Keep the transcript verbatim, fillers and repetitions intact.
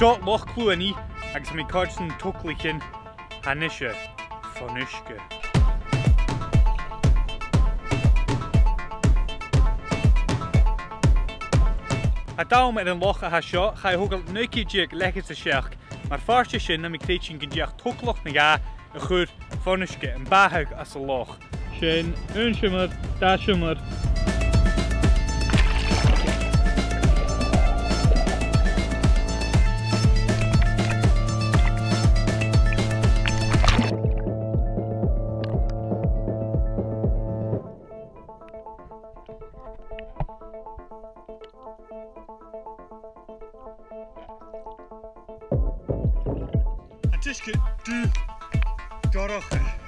Seo Loch Cluanaidh, agus tha mi a' coimhead air na togalaichean, tha mise fon uisge. Tha dam air an loch a tha seo, chaidh a thogail naoi ceud deug leth-cheud 's a seachd. Mar phàirt de sin, tha mi a' creidsinn gun deach togalach no dhà a chur fon uisge, am bàthadh às an loch. Sin aon seòmar, dà sheòmar. An t-uisge dubh dorcha.